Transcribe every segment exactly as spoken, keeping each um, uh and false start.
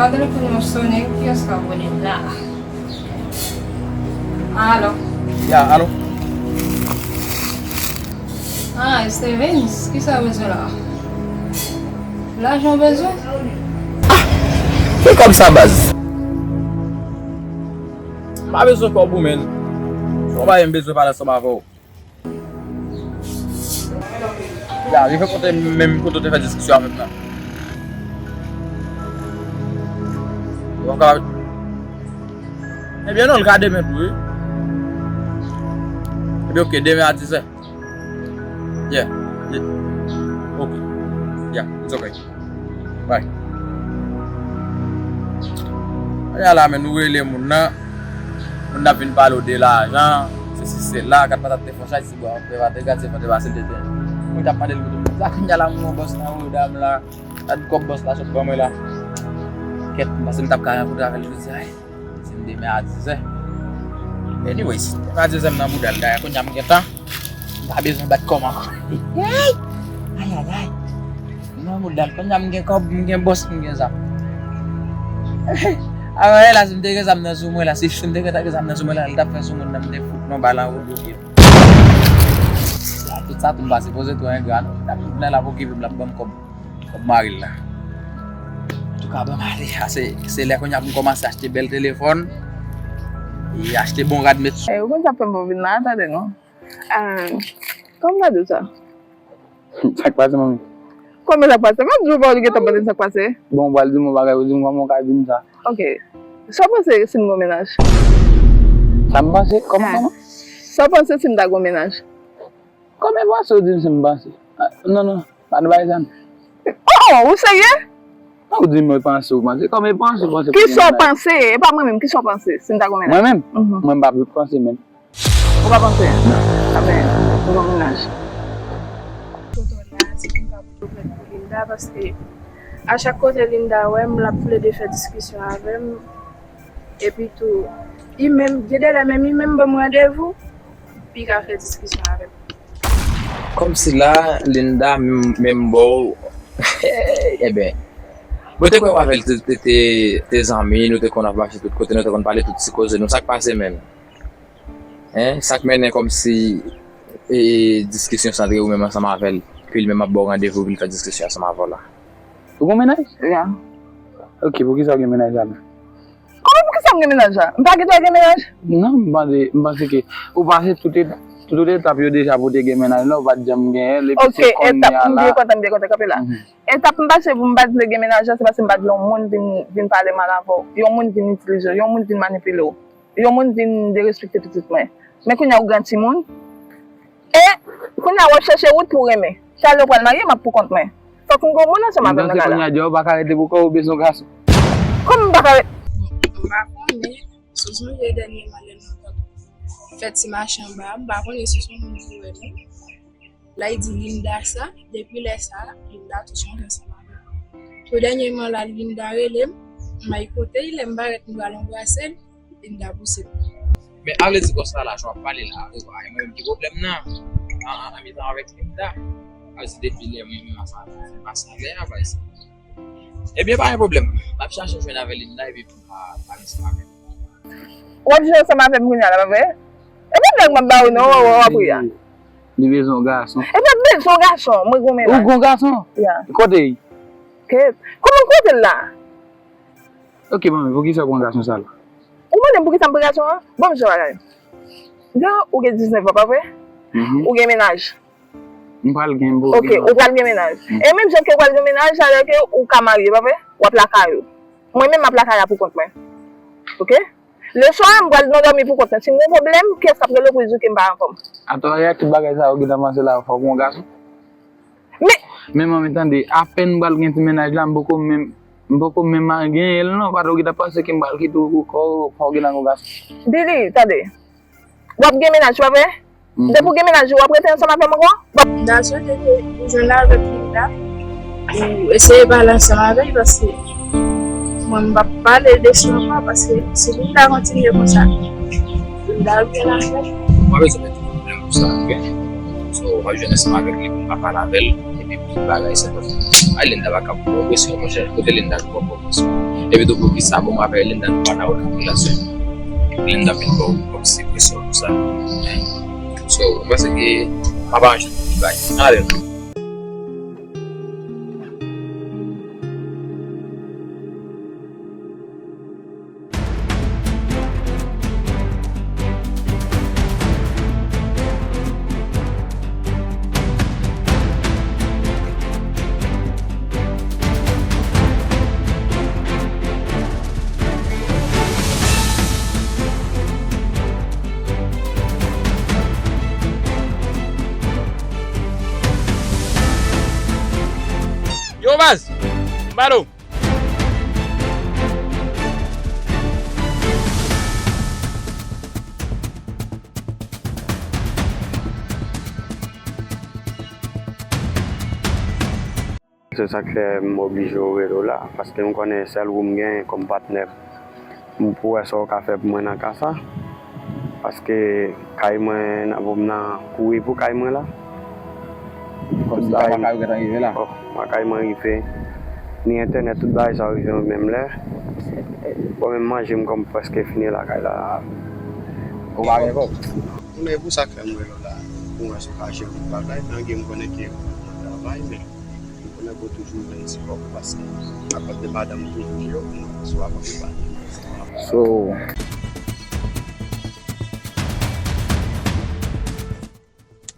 A, telefòn mwen sonnen, kiyès k ap rele la? Alo? Ya, alo? Ah, Stevens, kisa w bezwen la? Lajan w bezwen? Ah! Ki kòb sa, baz? M pa bezwen kòb ou, menn. Se yon bagay m bezwen pale ansanm avè w. Ya, rive kote menm kote w te fè diskisyon avè m nan. Ou ka... Ebyen non, l ka demen tou, wi. Ebyen, oke, demen a dizè. Yeah. Yeah. Ok. Yeah, it's ok. Bye. Kounye a la, men nou rele moun nan. Moun nan vin pale w de lajan, sesi sela, gad patat te fon chay, si bwa, te va te gad, se fon te pase, te te. Mwen t ap mande l pou tout sa, kounye a la, mwen bòs la, wi, dam la. Gad kòb bòs la sot ban mwen la. Kèt, m panse m t ap ka rankontre avè l jodi a, wi. Se demen a dizè. Anyways, demen a dizè m nan bouda l dayè, kounye a m gen tan. M pa bezwen bat kò m ankò. Ay! Ay, ay, ay. M nan bouda l, kounye a m gen kòb, m gen bòs, m gen zam. Avan yè la, si m te gen zam nan sou mwen la, si, si m te gen zam nan sou mwen la, l t ap fè sou moun nan, m te fout non bal anwo dlo pye. Tout sa, tout m pa sipoze twò engra, non. L ap tout lè l ap okipe m, l ap ban m kòb. Kòb mari l la. Antouka, ban m ale. A, se, se lè kounye a pou m kòmanse achte bèl telefòn e achte bon rad met sou. Ey, ou konn sa k fè m pa vin la, tande non. Ah, kòman m ta di w sa? Sa k pase, manmi? Kòman sa k pase? M ap di w, ou pa gentan pale sa k pase. Bon, ou pral di m yon bagay, ou di m kòman ou ka di m sa. Ok. Sa w panse si m gen menaj? Sa m panse? Kòman, kòman? Sa w panse si m ta gen menaj? Kòman panse ou di m si m panse? Ah, non, non. Pa nan bagay sa non. Oh, oh, ou serye? Ou di mwen panse, ou panse. Kòman panse, ou panse pou gen menaj? Kisa w panse? E pa mwen menm, kisa w panse si m ta gen menaj? Mwen menm? Mhm. Mwen m pa panse menm. Ou pa panse? Non. Aben, ou gen menaj. Foto la, se pou m pa foto plent pou Linda, paske a chak kote Linda wè m, l ap plede fè diskisyon avè m. Epi tou, li menm, gen de lè menm, li menm ban m randevou, pou li ka fè diskisyon avè m. Kòmsi la, Linda, menm, menm bò w. Eben, mwen te kwè w avè l te, te, te, te zanmi, nou te konn ap mache tout kote, nou te konn pale tout ti koze nou. Sa k pase menm? Hein? Sa k mennen kòmsi, e, diskisyon sa antre ou menm ansanm avè l, ke li menm ap ba w randevou pou l fè diskisyon ansanm avè w la? Ou gen menaj? Ya. Ok, poukisa w gen menaj la menm? Kòman poukisa m gen menaj la? M pa gen dwa gen menaj? Non, m panse, m panse ke ou pase tout etap, tout etap yo deja pou w te gen menaj la, ou pa t janm genyen l, epi se kounye a la. Ok, etap, m byen kontan, m byen kontan, kanpe la. Mhm. Etap m pase pou m pa t vle gen menaj la, se paske m pa t vle yon moun vin, vin pale mal avè w, yon moun vin itilize w, yon moun vin manipile w, yon moun vin derespekte pitit mwen. Men kounye a ou gran timoun, e kounye a w ap chèche wout pou w renmen. Talè w pral marye, m ap pou kont mwen. Fòk m gen yon moun ansanm avè m nan kay la. Kounye a, ou pa ka rete pou kò w, ou bezwen yon gason. Kòman m pa ka rete? Bon, m pa konnen, si w sonje dènyèman lè nou t ap fè ti mache anba a, m pa konnen si se yon moun ki wè nou. La, li di Linda sa, depi lè sa, Linda tou chanje ansanm avè m. Tou dènyèman la, Linda rele m, m al kote l, lè m parèt m pral anbrase l, Linda pouse m. Men a vle di konsa la, jan w ap pale la, e mwen menm ki pwoblèm nan, an, an, an mitan avèk Linda. A di depi lè mwen menm ansanm avè l, se pa sa lè a, bay sa. Ebyen, pa gen pwoblèm. M ap chache jwenn avè Linda, epi pou m pa pale ansanm avè l. W ap jwenn ansanm avè m kounye a la, pa vre? E pa blag m ap ba ou non, w ap ri a. Li bezwen yon gason. E pa bezwen yon gason, mwen gon menaj. Ou gon gason? Ya. Kote l? Kèt. Kòman kote l la? Ok, manmi, poukisa w pran gason sa la? Ou mande m poukisa m pran gason an? Bon, m di w yon bagay. Deja, ou gen diznèf an, pa vre? Mhm. Ou gen menaj. M pral gen, m poko gen. Ok, ou pral gen menaj. Mhm. E menm jan ke ou pral gen menaj, sa vle di ke ou ka marye, pa vre? W ap lakay ou. Mwen menm, m ap lakay la pou kont mwen. Ok? Leswa, m pral nan dòmi pou kont mwen. Si m gen yon pwoblèm, kiyès k ap rele w pou l di w ke m pa anfòm? Atò, avèk tout bagay sa yo, ou gentan panse la, fòk ou yon gason? Men manmi, tande, apèn m pral gen ti menaj la, m poko menm, m poko menm genyen l non, paske ou gentan panse ke m pral kite w pou kò w, fòk ou gentan gen yon gason. Billy, tande. W ap gen menaj, pa vre? Mhm. Depi w gen menaj ou, w ap rete ansanm avè m ankò? W ap... M ta swete ke ou jwenn avèk Linda, ou eseye pale ansanm avè l, paske mwen, m p ap pale de sa ankò, paske si Linda kontinye konsa, Linda ap gen lajan. Ou pa bezwen mete pwoblèm pou sa, ok? So, w ap jwenn ansanm avèk li pou m pa pale avè l, epi pou tout bagay, se bon. Ay, Linda pa ka pran presyon, monchè. Kote Linda ki pran presyon? Epi tou pou ki sa, bon, m avè Linda, nou pa nan okenn relasyon. Linda vin ba w kòm se presyon pou sa. So, mwen panse ke m ap aranje tout bagay. Ann ale non. Yo, baz! M ba nou! Se sa k fè m oblije rele w la, paske m konnen sèl ou m genyen kòm patnè m pou wè sa w ka fè pou mwen nan ka sa. Paske kay mwen nan, pou m nan kouri pou kay mwen la. Kòm sa, makay ou gentan rive la? Oh, makay mwen rive. Ni entènèt, tout bagay sa yo rive menm lè. Bon, menm manje m kòm prèske fini lakay la. Ou pa gen kòb? Konnen pou sa k fè m rele w la. Pou mwen, si w ka jere yon bagay, malgre m konnen ke ou nan travay, men m konnen ke w toujou jwenn ti kòb ou pase. Apòt de madanm ou toujou di yo, pou mwen, si w ap antre pa. So,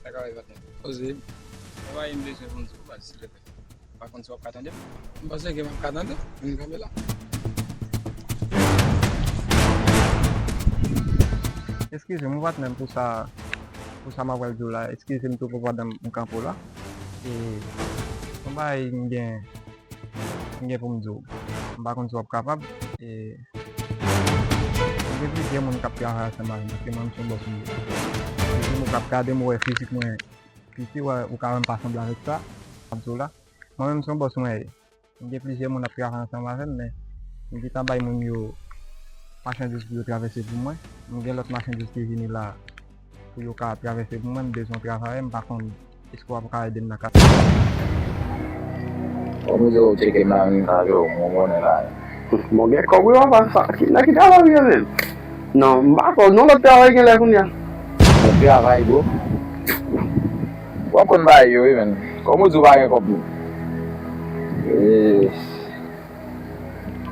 Sa ka rive patnè. Poze. Mwen pa gen bezwen pou m di w, baz, silvouplè. M pa konn si w ap ka tande m. M panse ke m ap ka tande w. M kanpe la. Eskize m, wi, patnè m, pou sa, pou sa m ap pral di w la. Eskize m tou pou pandan m kanpe w la. E, yon bagay m gen, m gen pou m di w. M pa konn si w ap kapab. E, gen plizyè moun k ap travay ansanm avè m, paske mwen, m se yon bòs m ye. Gen moun k ap gade m, wè fizik mwen piti, wè, ou ka wè m pa sanble avèk sa m ap di w la. Mwen menm, se yon bòs mwen ye. M gen plizyè moun ap travay ansanm avè m, men m gentan bay moun yo machandiz pou yo travèse pou mwen. M gen lòt machandiz ki vini la pou yo ka travèse pou mwen. M bezwen travay, m pa konn èske w ap ka ede m nan ka sa. Kòm ou di w tcheke m la, m ka jwe w, mwen konnen la. Bon, gen kòb wi, papa, sa, ki, nan ki travay ou ye menm? Non, m pa konn, non, lòt travay gen lè kounye a. Lòt travay, bro. W ap konn bagay yo, wi, menn. Kòm ou di w pa gen kòb, non. Yes.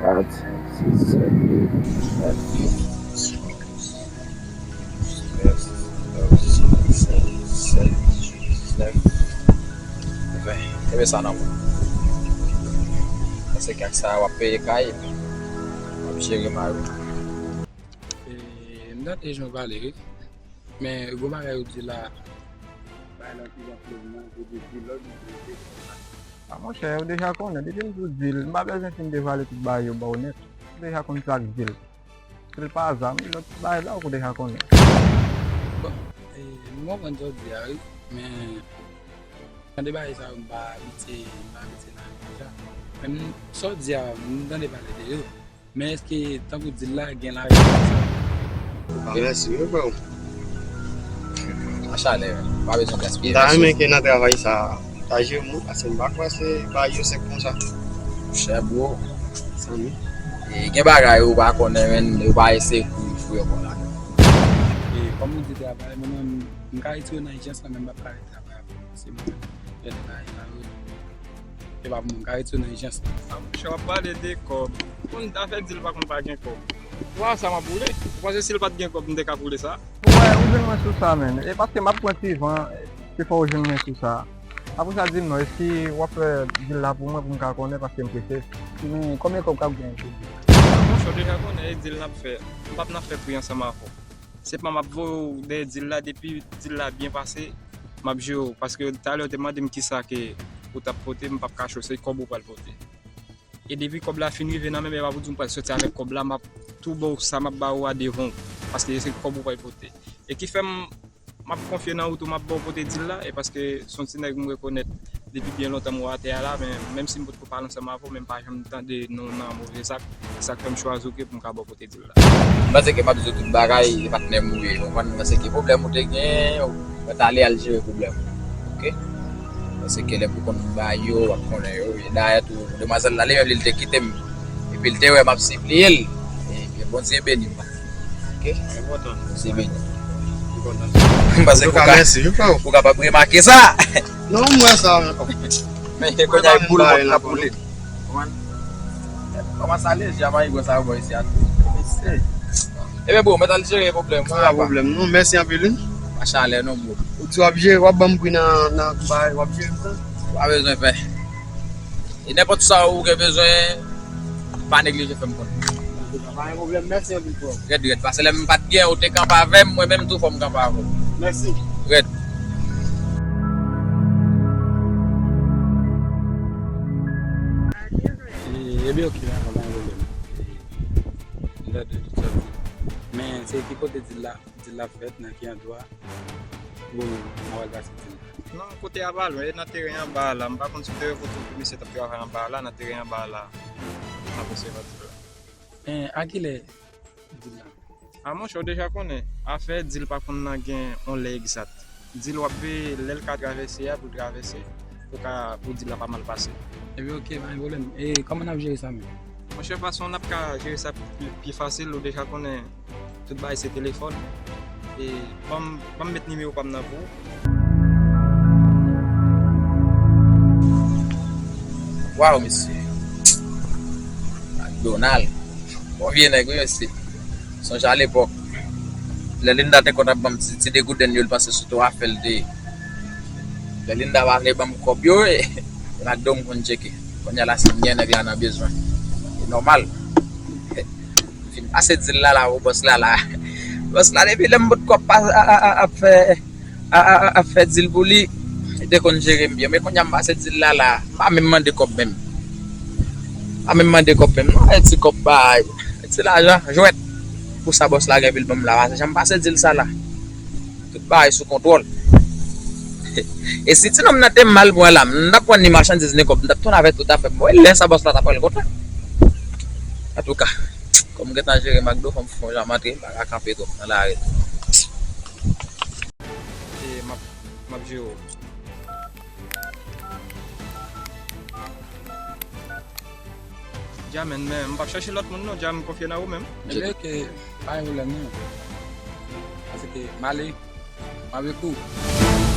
Kat, sis, sèt, uit, nèf, dis, onz, douz, trèz, katòz, kenz, sèz, disèt, dizuit, diznèf, ven. Kenbe sa nan men w. Paske ak sa, w ap peye kay, w ap jere mari w. E, m tande jan w pale, wi. Men, gwo bagay ou di la, bay lòt ki jan flou nan, ou di di lòt, ou di di lòt. A, monchè, ou deja konnen, depi m di w deal, m pa bezwen fin devwale tout bagay yo ba w nèt. Ou deja konn sa k deal. Si l pa zam, lòt bagay la, ou deja konnen. Bon, e, m konprann sa w di a, wi, men, tande bagay sa yo, m pa abitye, m pa abitye nan deja. Men, m, sa w di a, m tande pale de yo. Men èske, tankou deal la, gen lajan nan sa? A, mèsi wi, frè m. A chalè, pa bezwen gaspiye. M ta renmen ke nan travay sa, ta jere m wi, paske m pa kwè se bagay yo senp konsa. Chè, bro. Sanmi. E gen bagay ou pa konnen, men ou pa eseye kouri fou yo konn la. E kòm ou di travay, mwen menm, m ka retire w nan ijans la, men m p ap ka retire travay avè w. Se mwen menm. Jèn la, e la, wi. E pa pou mwen, m ka retire w nan ijans la. A, monchè, w ap pale de kòb. Konn afè deal pa konn pa gen kòb. Ou pa wè sa m ap woule? Ou panse si l pa t gen kòb, m te ka ap woule sa? Ou wè, ou jwenn mwen sou sa, menn. E paske m ap pran ti van, se fò ou jwenn mwen sou sa. Apre sa, di m non, e si w ap fè deal la pou mwen, pou m ka konnen, paske m prese. Men, konbyen kòb k ap genyen sou deal la? A, monchè, w deja konnen, e deal n ap fè. M p ap nan fè pri ansanm avè w. Senpman, m ap voye w dèyè deal la, depi deal la byen pase, m ap jere w. Paske talè ou te mande m kisa ke ou t ap pote, m p ap kache w, se kòb ou pral pote. E depi kòb la fin rive nan men m, e pa pou di m pral soti avèk kòb la, m ap tou ba w sa m ap ba ou a devan w, paske se kòb ou pral pote. E ki fè m, m ap konfye nan ou tou, m ap ba w pote deal la, e paske se yon ti nèg m rekonèt depi byen lontan m wè atè a la, men menm si m potko pale ansanm avè w, men m pa janm tande non w nan move zak, se sa k fè m chwazi w ke pou m ka ba w pote deal la. M panse ke m ap di w tout bagay, e patnè m ou ye, konprann? M panse ke pwoblèm ou te genyen, ou mèt ale al jere pwoblèm ou, oke? M panse ke lè pou konn bagay yo, w ap konnen yo. E dayè tou, demwazèl la, li menm li, li te kite m. Li Epi l te wè m ap sipliye l. Ebyen, Bondye beni m. Ok? Bondye beni. M panse ke ou ka, ou kapab remake sa. Non, m wè sa. Men kounye a, boul kòb nan boule. Kòman sa leje a, mayigo sa yo bò isi a tou? Ebyen, bro, mèt al jere pwoblèm. Pa pwoblèm, non. Mèsi anpil, wi. Pa chalè, non, bro. Ou di w ap jere, w ap ban m pri nan, nan, w ap jere m sa? Pa bezwen pè. E nenpòt sa ou gen bezwen, pa neglije fè m konnen. Pa gen pwoblèm, mèsi anpil, frè. Rèd, rèd. Paske lè m pa t gen, ou te kanpe avè m, mwen menm tou fò m kanpe avè w. Mèsi. Rèd. E, ebyen, ok, pa gen pwoblèm. Lè de tout sa. Men, se ki kote di l la? Di l ap fèt, nan ki andwa? Bon, mwen pral pase di l. Non, kote a pa lwen, e nan teren anba a la. M pa konn si w te wè kote pou misye t ap travay anba a la, nan teren anba a la. N ap obsève di l la. Men, a kilè di l la? A monchè, w deja konnen, afè di l pa konn nan gen yon lè egzat. Di l w ap veye lè l ka travèse a pou l travèse, pou ka, pou di l la pa mal pase. Ebyen, ok, pa gen pwoblèm. E kòman n ap jere sa menm? Monchè, fason n ap ka jere sa pi, pi fasil, ou deja konnen tout bagay se telefòn. E ban m, ban m met nimewo pa m nan pou ou. Waw, mesye. McDonald. Bon vye nèg, wi, mesye. Sonje alepòk. Lè Linda te konn ap ban m ti, ti degouden yo, l panse se te yon afè l te ye. Lè Linda pa vle ban m kòb yo, e, McDo m konn tcheke. Kounye a la, si m gen nèg la nan bezwen. E nòmal. M fin pase di l la la, o bòs la la. Bòs la, depi lè m pot kòb pa, a, a, a, ap fè, a, a, a, ap fè di l pou li, li te konn jere m byen. Men kounye a m pase di l la la, m pa menm mande kòb menm. M pa menm mande kòb menm, non, e ti kòb bay, e ti lajan, jwèt. Pou sa bòs la gen pou l ban m la, paske jan m pase di l sa la. Tout bagay sou kontwòl. E si ti nonm nan te mal mwen la, m t ap pran ni machandiz ni kòb, m t ap tounen avè tout afè m. Mwen, lè sa bòs la ta pral kontan. Antouka, kòm m gentan jere McDo, fò m fè yon jan m antre, m pa ka kanpe twòp nan lari. E m ap, m ap jere w. Dja, men, men, m p ap chèche lòt moun non, dja, m konfye nan ou menm. Ebyen, ok, pa gen pwoblèm non. Paske m ale, m avèk ou.